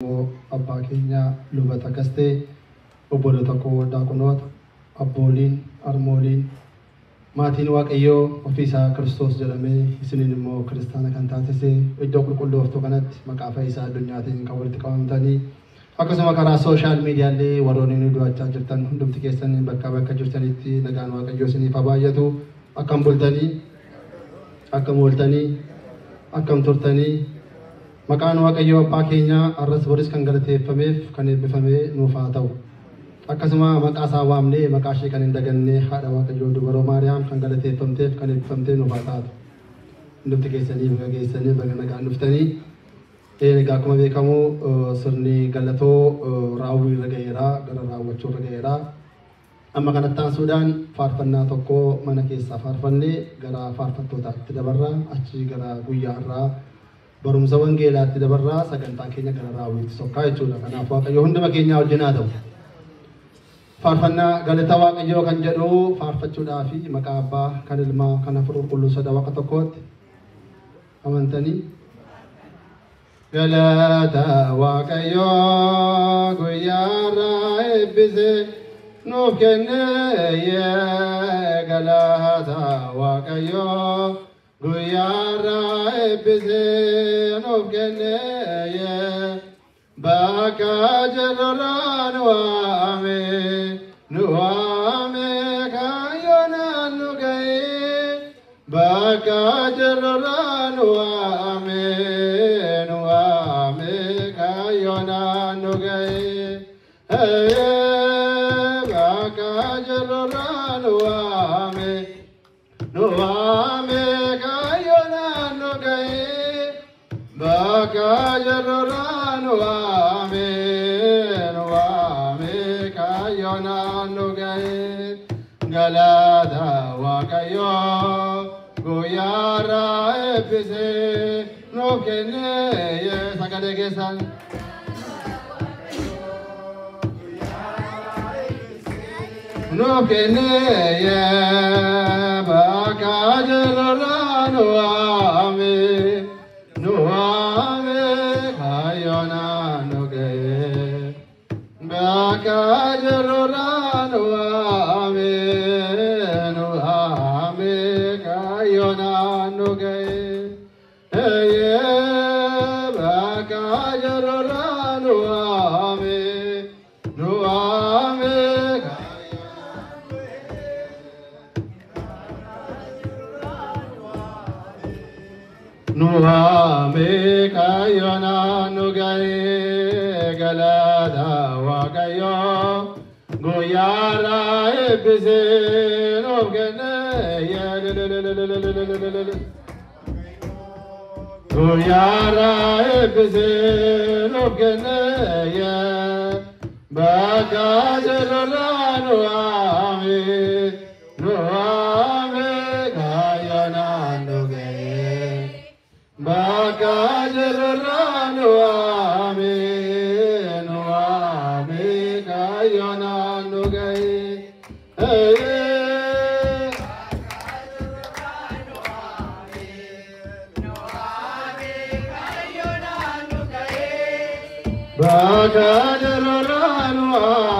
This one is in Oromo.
Abbaa keenya luba Takastee, obboloota koo daaqonoota, abbooliin, harmooliin, maatiin Waaqayyoo ofiisaa Kiristoos jedhamee isiniin immoo kiristaana kan taasise iddoo qulqullooftuu kanatti maqaa fayyisaa addunyaatiin kan walitti qabamtanii akkasuma karaa social mediallee warroonni nu du'achaa jirtan hundumti keessan bakka bakka jirtanitti nagaan Waaqayyoo isiniif haa baay'atu. Akkam bultanii? Akkam ooltanii? Akkam turtanii? Maqaan Waaqayyoo abbaa keenyaa har'as boris kan galateeffameef kan eebbifamee nuuf haa ta'u. Akkasuma maqaa isaa waamnee maqaa ishee kan hin daganne haadha Waaqayyoo Dubaroo Maariyaam kan galateeffamteef kan eebbifamtee nuuf haa taatu. Hundumti keessanii baga geessanii baga nagaan dhuftanii. Egaa akkuma beekamu sirni galatoo raawwii irra ga'eera, gara raawwachuu irra ga'eera. Amma kanatti aansuudhaan faarfannaa tokko mana keessaa faarfannee gara faarfattootaatti dabarra, achii gara guyyaa har'aa barumsa wangeelaatti dabarraa, sagantaan keenya gara raawwiitti sokkaa jechuudha. Kanaaf Waaqayyo hunduma keenyaa wajjin haa ta'u. Faarfannaa galata Waaqayyoo kan jedhu faarfachuudhaa fi maqaa Abbaa kan Ilmaa kan Hafuura Qulqulluu sada Waaqa tokkootti amantanii. Galata Waaqayyoo guyyaarraa eebbisee nuuf kennee, galata Waaqayyoo guyyaarraa eebbisee nuuf kennee, bakka jirrurraa nu waame, nu waame, kaayyoonaan nu ga'e, bakka jirrurraa nu waame, nu waame, kaayyoonaan nu ga'e. Bakka jirrurraa nu waame, nu waame, kaayyoonaan nu ga'e, bakka jirrurraa nu waame, nu waame, kaayyoonaan nu ga'e. Galata Waaqayyoo guyyaarraa eebbisee nuuf kennee, sagalee keessan. Nuuf kennee, bakka jirrurraa nu waame, nu waame, kaayyoonaan nu ga'e. Bakka jirrurraa nu waame, nu waame, kaayyoonaan nu ga'e. Bakka jirrurraa nu waame, nu waame, nu waame, kaayyoonaan nu ga'e. Galata Waaqayyoo guyyaarraa eebbisee nuuf kenne. Guyyaarraa eebbisee nuuf kenne, bakka jirrurraa nu waame, nu waame, kaayyoonaan nu ga'e. Bakka jirrurraa nu waame, nu waame, kaayyoonaan nu ga'e. Bakka jirrurraa nu waame.